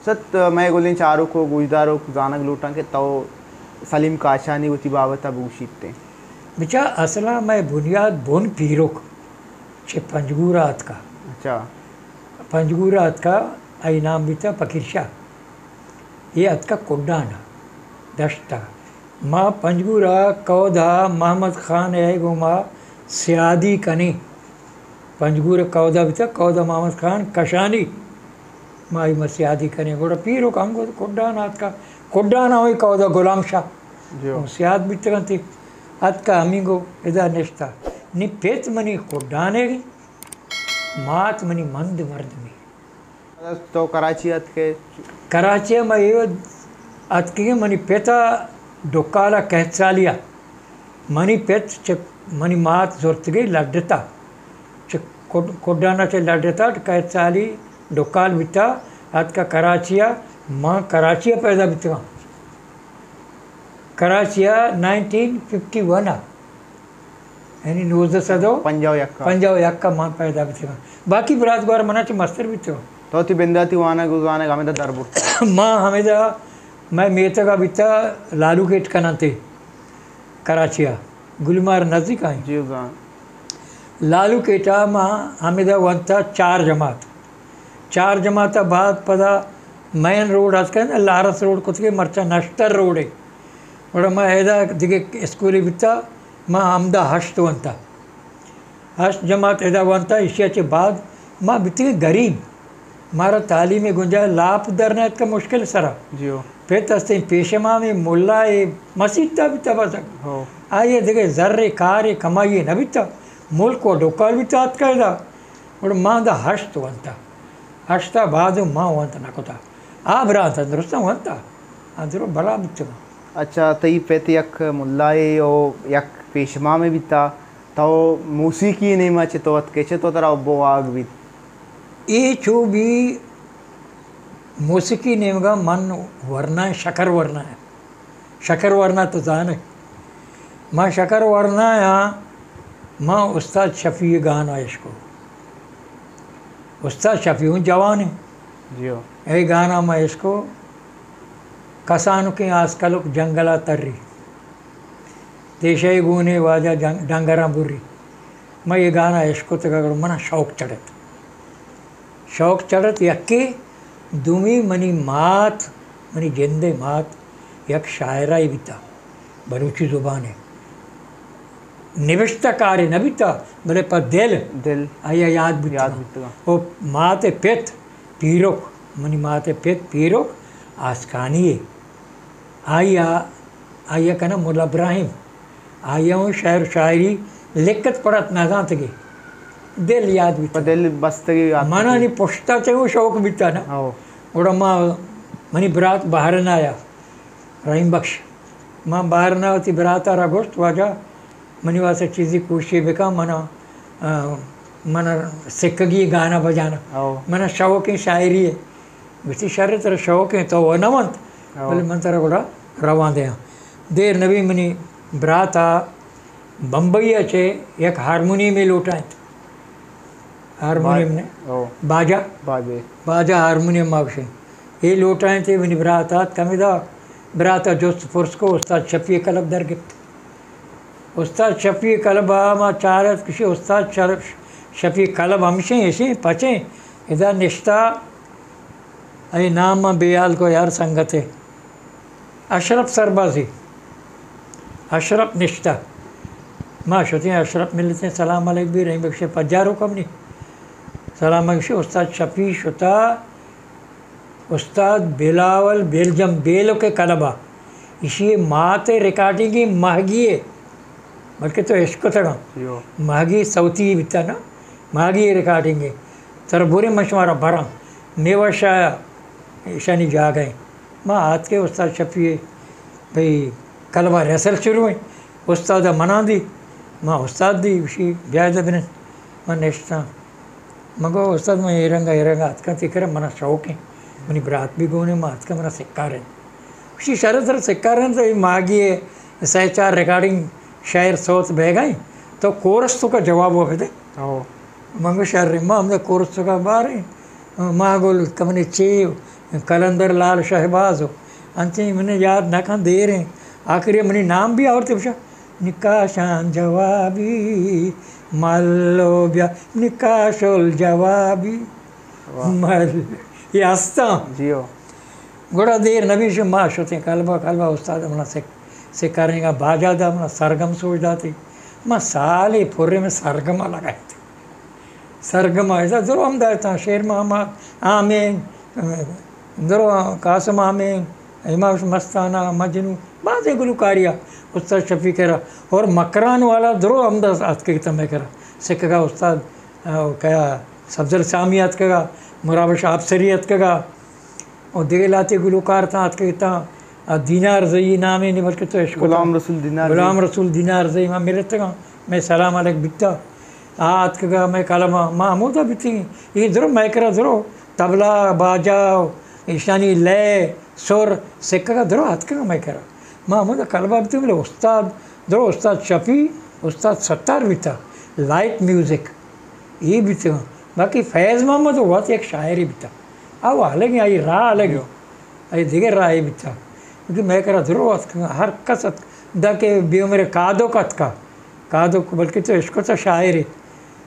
ست مئے گلیں چاروک و گوشداروک زانگ لوٹاں کہ تو سلیم کاشانی وتی بابت ء بگوشیت ایں۔ بچا، اصل ء مئے بنیاد بن پیرک چہ پنجگور ء اتکا۔ اچھا۔ پنجگور ء اتکا، آئی نام بیتا پکیر شاہ۔ اے اتکا کڈان ء دشت ء۔ ما پنجگور ء کئودا محمد خان ء گوما سیادی کنیں۔ پنجگور ء کئودا بیتا، کئودا محمد خان کشانی۔ ما اے ما سیادی کنیں۔ گڑا پیرک انگو کڈان آتکا۔ کڈان ء ہمے کئودا غلام شاہ۔ جی۔ سیاد بیتگ انت۔ اتکا ہمینگو ادا نشتا۔ نی پت منی کڈانے، مات منی مند مردمی۔ تو کراچی اتکے؟ کراچی ء ما اے اتکگیں، منی پت ء ڈکال ء قحط سالی ء منی پت چہ منی مات زرتگے لڈتا، چہ کڈ-، کڈان ء چہ لڈتا، قحط سالی ڈکال بیتا، اتکا کراچی ء، ما کراچی ء پیدا بیتگاں۔ کراچی ء نائنٹین ففٹی ون ء، یعنی نوزدہ سد و پنجاہ و یک ء۔ پنجاہ و یک ء من پیدا بیتگاں۔ باقی برات گوار منا چہ مستر بیتگاں۔ تو وتی بنداتی وانگ و زانگ ہمیدا در برت؟ ما ہمیدا، مئے میتگ ء بیتا لالو گیٹ کننتے کراچی ء، گلمار نزدیک آئیں۔ جی زان۔ لالو گیٹ ء ما ہمیدا ونتا چار جماعت۔ چار جماعت ء بعد پدا مین روڈ اتکگ، لارنس روڈ کتگے، مرچاں نشتر روڈے۔ گڑا ما ادا دگہ اسکولے بیتا، ما ہمدا ہشت ونتا۔ ہشت جماعت ادا ونتا، ایشی ء چہ بعد ما بیتگیں گریب۔ مارا تعلیم ء گنجائش لاپ در نہ اتکگ مشکل سرا۔ جی ہو۔ پت استیں پیشمامے، ملائے، مسیت ء بیتا بزگ۔ ہو۔ آئی ء دگہ زر ء کار ء کمائی ء نہ بیتا۔ ملک و ڈکال بیتا اتکگ ادا۔ گڑا ما دا ہشت ونتا۔ ہشتا بعد ما ونت نہ کتا۔ آ برات درستاں ونتا۔ آ درو بلا بیتگاں۔ اچھا، تئی پت یک ملائے و یک پیشمامے بیتا۔ تو موسیقی نیما چطو اتکے، چطو ترا حب و واہگ بیت؟ اے چو بی موسیقی نیمگا من ورنا، شکر ورنا۔ شکر ورنا تو زانے۔ ما شکر ورنا یا ما استاد شفیع گانا اشکو۔ استاد شفیع اوں جوانے۔ جی ہو۔ اے گانا ما اشکو، کسانکیں آسکلک جنگلا تری۔ دیشہ گونے واجہ جنگ-، ڈنگراں بری۔ ما اے گانا اشکتگ، اگر منا شوق چڑت۔ شوق چڑت یکے، دومی منی مات، منی جندے مات یک شاعرہ بیتا بلوچی زبانے۔ نبشتہ کارے نہ بیتا، بلے پہ دل دل آیا یاد بیتا۔ یاد بیتا۔ او مات پت پیرک، منی مات پت پیرک آسکانی ہے۔ آیا، آیا کنا ملا ابراہیم۔ آئی ء اوں شعر و شاعری لکت پڑت نہ زانتگے۔ دل یاد بیت۔ پہ دل بستگی یاد منا بیت۔ نی پشتا چہ اوں شوق بیتا نا۔ ہو۔ گڑا ما، منی برات بہرن آیا، رحیم بخش۔ ما بہرن آیا وتی برات ء را گوشت، واجہ منی واسطہ چیزی کوششے بکن، منا، آ، منا سکگی گانا بجانا۔ ہو۔ منا شوق شاعری ہے۔ گوشتی، شر ترا شوق ایں، تو و نہ ونت، ہو۔ بلے من ترا گڑا رواں دیاں۔ دیر نبی منی برات ء بمبئی ء چہ یک ہارمونیمے لوٹائینت۔ ہارمونیم با-، نے؟ ہو۔ باجا؟ باجے۔ باجا ہارمونیم ما گوشیں۔ اے لوٹائینت، اے منی برات آت، کمے دا برات ء جست پرس کو، استاد شفیع کلب در گپت۔ استاد شفیع کلب ء ما چارت، گوشی استاد شر-، شفیع کلب ہمشیں، اشیں، پچیں، ادا نشتہ۔ اے نام من بے حال کو یار سنگتے۔ اشرف سربازی۔ اشرف نشتہ۔ ما شتیں اشرف ملتیں، سلام علیک بی، رحیم بخش پجارو کمنی۔ سلام بخش، استاد شفیع شتا، استاد بلاول بیلجم بیلو کے کلبا۔ اشی مات ریکارڈنگ مہگی ہے۔ بلکہ تو اشکتگاں۔ یو۔ ماگی صوتی بیتا نا، ماگی ریکارڈنگ ہے۔ ترا بورے من شمارا براں۔ میوہ شاہ ایشانی جاگہ ہیں۔ ما آتکے استاد شفیع بھئی کلبہ ریہرسل شروع ہیں۔ استاد منان دی، ما استاد دی، گوشی بیا ادا بنن۔ من نشتاں۔ من گو، استاد، من اے رنگا، اے رنگا اتکاں تئی کرا، منا شوق ایں۔ منی برات بھی گون ایں، ما اتکاں، منا سکار ایں۔ گوشتی، شر ترا سکار ایں، تو اے ماگی اے، سئے چار ریکارڈنگ شعر صوت بیگا ایں، تو کورس توکا جواب و بدے۔ ہو۔ من گو، شر ایں، ما ہمدا کورس توکا بار ایں۔ ماہ گل کمنی چی، قلندر لال شہباز و انچیں من یاد نہ کن دیریں۔ آخری منی نام بھی آورتے بشا، نکاشان جوابی، ملو بیا نکاشل جوابی۔ واہ۔ مل، یہ ہستاں۔ جی ہو۔ گڑا دیر نبی شو ما شتیں کلبا، کلبا استاد منا سک-، سکارینگا باجا دا منا سرگم سوچ داتی۔ ما سالے پورے میں سرگم لگائیت۔ سرگم ء درو ہم داتاں، شیر محمد، آمین، درو قاسم آمین، امام مستانہ، مجنو، بازیں گلوکاری ء استاد شفیع کرا اور مکران والا درو ہم دست اتکگ تاں مئے کرا۔ سکگا استاد، آ، کیا سبزل سامی اتکگا، مراوش آپسری اتکگا۔ و دگہ لہتے گلوکار تاں اتکگ تاں، آ، دینار زئی نامے نی، بلکہ تو اشکتا۔ غلام رسول دینار زئی۔ غلام رسول دینار زئی ما ملتگاں، مئے سلام علیک بیتا۔ آ اتکگا مئے کلما، ما ہمودا بیتگیں۔ اے درو مئے کرا درو طبلہ، باجا، ایشانی لے، سر، سکگا درو اتکگا مئے کرا۔ ما ہمودا کلما بیتگیں، بلے استاد، درو استاد شفیع، استاد ستار بیتا، لائٹ میوزک۔ اے بیتگاں۔ باقی فیض محمد وت یک شاعرے بیتا۔ آ الگیں، آئی راہ الگیں۔ آئی دگہ راہے بیتا۔ کیونکہ مئے کرا درو اتکگاں، ہر کس اتک، دا کہ بے عمر کادوک اتکا۔ کادوک بلکہ تو اشکتا شاعرے۔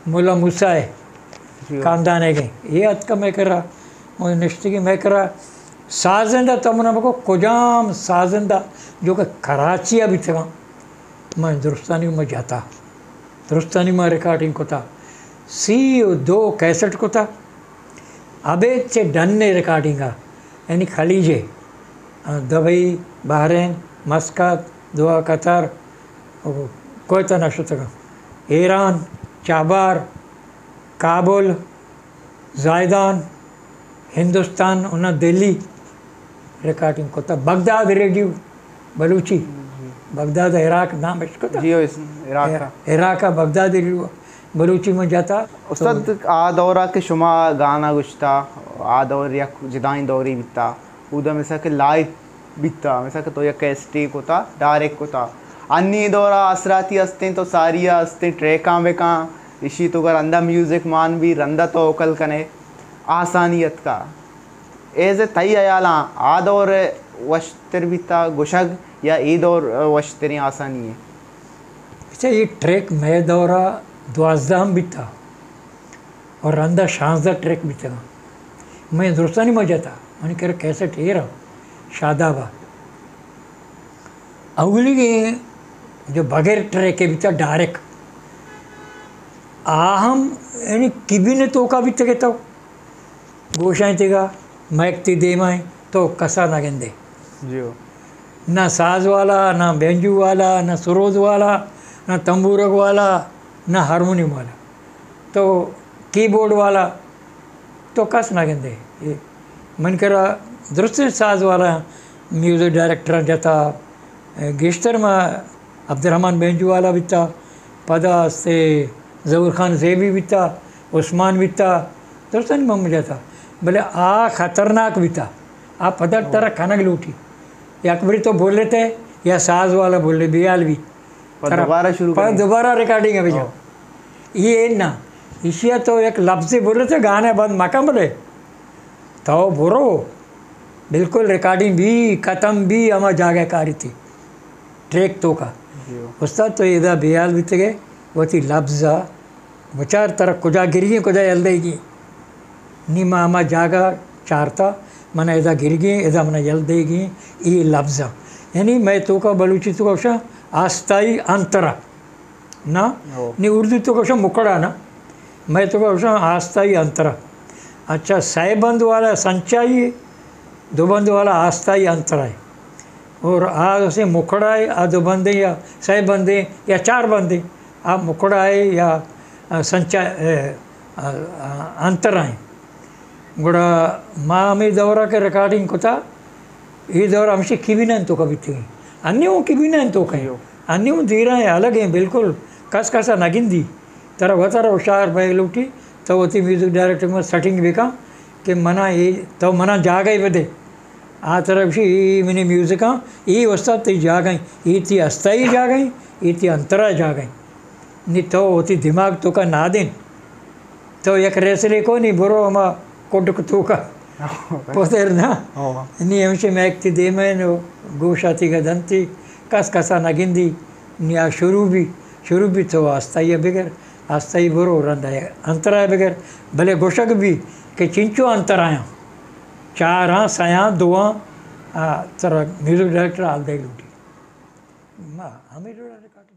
ملا موسیٰ ء جی۔ خاندان ء گئے۔ اے اتکا مئے کرا، نشتگیں مئے کرا۔ سازندہ تو منا بگو کجام سازندہ جو کہ کراچی ء بیتگاں؟ من درستانی ما جتا۔ درستانی ما ریکارڈنگ کتا، سی و دو کیسٹ کتا، ابید چہ ڈن ء ریکارڈنگ ء، یعنی خلیج ء، دبئی، بحرین، مسقط، دوحہ، قطر، و کویت ء نہ شتگاں، ایران، چابہار، کابل، زاہدان، ہندوستان، اناں دہلی ریکارڈنگ کتا۔ بغداد ریڈیو بلوچی، جی۔ بغداد عراق نام اش کتا۔ جی، اس عراق ء۔ عراق ء بغداد ریڈیو بلوچی من جتا۔ استاد، تو آ دور ء کہ شما گانا گشتا، آ دور یک جدائیں دورے بیتا۔ اودا مثال کہ لائیو بیتا، مثال کہ تو یک کیسٹے کتا، ڈائریکٹ کتا۔ انی دورا آسراتی استیں، تو ساری ء استیں ٹریکاں بکاں، اشی تو گر رندا میوزک مان بی، رندا تو اوکل کنے، آسانی اتکا۔ ایز اے تئی حیالاں آ دور وشتر بیتا گشگ یا اے دور وشتریں آسانی ایں؟ اچھا، یہ ٹریک مئے دورا دوازدہ ہم بیتا۔ اور رندا شانزدہ ٹریک بیتگاں۔ میں درستانی ما جتا، منی کرا کیسٹ ایر ء شاداب ء۔ اولیگیں جو بغیر ٹریک ء بیتا ڈائریکٹ، آ ہم یعنی کیبن ء توکا بیتگ ء تو گوشاں تیگا مائک تی دیما ایں تو کسا نہ گندے۔ جی ہو۔ نہ ساز والا، نہ بینجو والا، نہ سروز والا، نہ تمبورگ والا، نہ ہارمونیم والا۔ تو کیبورڈ والا تو کس نہ گندے۔ اے من کرا درستیں ساز والا میوزک ڈائریکٹراں جتا، گیشتر ما عبدالرحمن بینجو والا بیتا، پدا استے ظہور خان زیبی بیتا، عثمان بیتا، درستانی ما جتا۔ بلے آ خطرناک بیتا، آ پدا ترا کنگ لوٹی۔ یک بری تو بولتے یا ساز والا بولے بیال بی۔ پہ ترا دوبارہ شروع پہ کنی۔ دوبارہ ریکارڈنگ ء بجا۔ ہو۔ یہ نا، ایشی ء تو یک لفظے بولے تو گانے بند مکن بلے۔ تو برو، بالکل ریکارڈنگ بی، ختم بی، ہما جاگہ کاری تھی۔ ٹریک تو کا۔ جی ہو۔ استاد تو ادا بیال بیتگے، وتی لفظ ء بچار ترا کجا گریگیں، کجا یل دئیگی۔ نی ما ہما جاگہ چارتا، من ادا گریگیں، ادا من یل دئیگی، اے لفظ ء۔ یعنی مئے توکا بلوچی توکا گوشاں آستائی انترا۔ نا؟ ہو۔ نی اردو توکا گوشاں مکڑا نا۔ مئے توکا گوشاں آستائی انترا۔ اچھا، سئے بند والا سنچائی، دو بند والا آستائی انترا ہے۔ اور آ اسے مکڑا ہے، آ دو بندے یا سئے بندے یا چار بندے۔ آ مکڑا ہے یا، آ، سنچا-، اے، آ، آ، انتر آئیں۔ گڑا ما ہمے دورا کہ ریکارڈنگ کتا، اے دور ہمشی کیبیناں توکا بیتگیں۔ انی اوں کیبیناں توکا ہیں۔ جی ہو۔ انی اوں دیراں الگ ہیں، بالکل کس کسا نہ گندی۔ ترا وتارا ہوشیار بئیگ لوٹی، تو وتی میوزک ڈائریکٹر ما سیٹنگ بکن کہ منا اے، تو منا جاگہ بدے۔ آ ترا گوشی، اے، اے منی میوزک آں، اے استاد تئی جاگہ ایں، اے تئی استائی جاگہ ایں، اے تئی انترا جاگہ ایں۔ نی تو وتی دماغ توکا نادین۔ تو یک ریسلے کو نی برو ہما کڈک توکا پتر نا۔ نی ہمشے مئیک تی دیما نو گوشا تیگا دنتی، کس کسا نگندی۔ نی آ شروع بی، شروع بی تو آستائی بگر، آستائی برو رندا انترا بگر۔ بلے گوشگ بی کہ چنچو انترایاں، چاراں، سیاں، دواں، آ، ترا میوزک ڈائریکٹر حال دے لوٹی۔ ما ہمیں جوڑا ریکارڈ